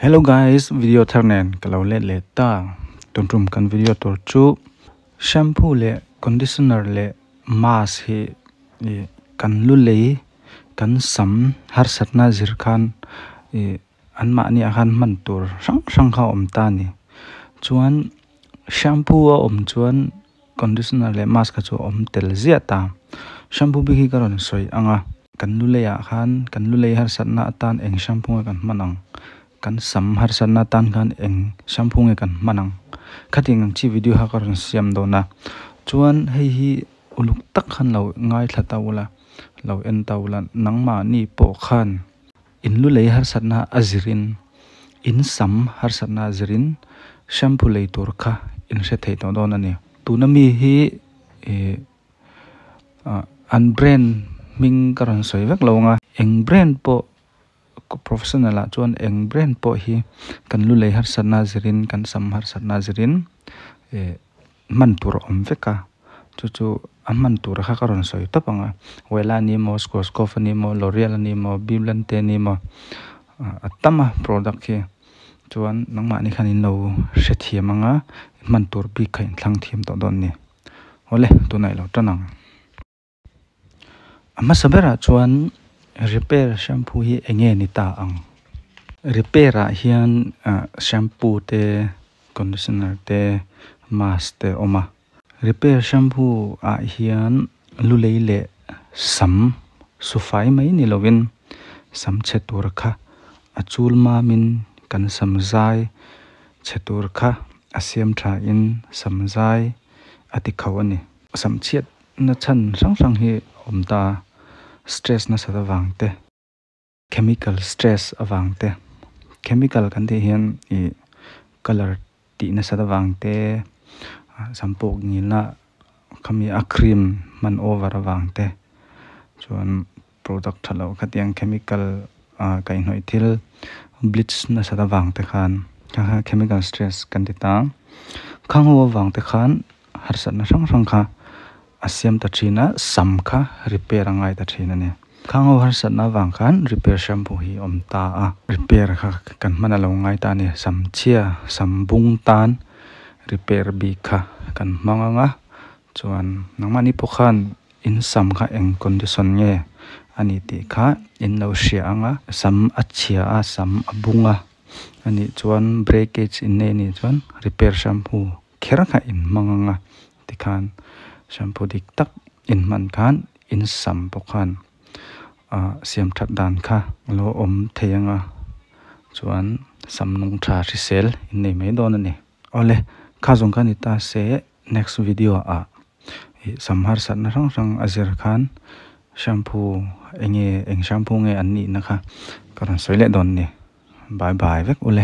Hello guys, video thar nen ka lo let leh ta. Tun tum kan video tur chu shampoo leh conditioner leh mask hi ih kan lu lei kan sam harsatna zir khan ih anmahni ah khan hman tur hrang hrang kha a awm ta a ni. Chuan shampoo a awm chuan conditioner leh mask kha chu a awm tel ziah ta. Shampoo bik hi ka rawn sawi ang a, kan lu lei ah khan kan lu lei harsatna atan eng shampoo nge kan hman ang, kan sam harsatna atan khan eng shampoo nge kan hman ang khatiang ang chi video kha ka rawn siam dawn a. Chuan hei hi uluk tak khan lo ngaithla ta ula, lo en ta ula nangmahni pawh khan in lu lei harsatna a zirin in sam harsatna a zirin shampoo lei tur kha in hre thei tawh dawn a ni. Tuna mi hi ih an brand hming ka rawn sawi vek lo ang a, eng brand pawh professional ah chuan eng brand pawh hi kan lu lei harsatna zirin kan sam harsatna zirin ih hman tur a awm vek a, chu chu a hman tur kha ka rawn sawi tawp ang a, Wella a ni maw Schwarzkopf a ni maw L'Oreal a ni maw Biolan te a ni maw a tam a product hi chuan nangmahni khan in lo hrethiam ang a hman tur bik kha in thlang thiam tawh dawn a ni. Awle tunah i lo tan ang. A hmasa berah chuan repair shampoo hi eng nge ni ta ang? Repair ah hian shampoo te conditioner te mask te a awm a. Repair shampoo ah hian lu lei leh sam sufai mai ni lovin sam chhe tur kha a chul mamin kan sam zai chhe tur kha a siam tha in sam zai a ti kho a ni. Sam chhiat na chhan hrang hrang hi a awm ta a, stress nasat avang te, chemical stress avang te, chemical kan tih hian ih colour tih nasat avang te, sam pawh ngilna khami a cream hman over avang te chuan product tha lo khatiang chemical ah kaihhnawih thil bleach nasat avang te khan kha kha chemical stress kan ti ta a, khang ho avang te khan harsatna hrang hrang kha a siam ta thin a, sam kha repair a ngai ta thin a ni. Khang ho harsatna avang khan repair shampoo hi a awm ta a, repair kha kan hman a lo ngai ta a ni. Sam chhia, sam bung tan repair bik kha kan hmang ang a, chuan nangmahni pawh khan in sam kha eng condition nge a ni tih kha in lo hria ang a, sam a chhia a, sam a bung a anih chuan breakage in nei anih chuan repair shampoo kher kha in hmang ang a tikhan shampoo dik tak in hman khan in sam pawh khan ah siam that dan kha a lo awm thei ang a chuan sam nung tha hrisel in nei mai dawn a ni. Awle kha zawng kha ni ta se next video ah ih sam harsatna hrang hrang a zir khan shampoo eng nge eng shampoo nge an nihna kha ka rawn sawi leh dawn a ni. Bye bye vek ule.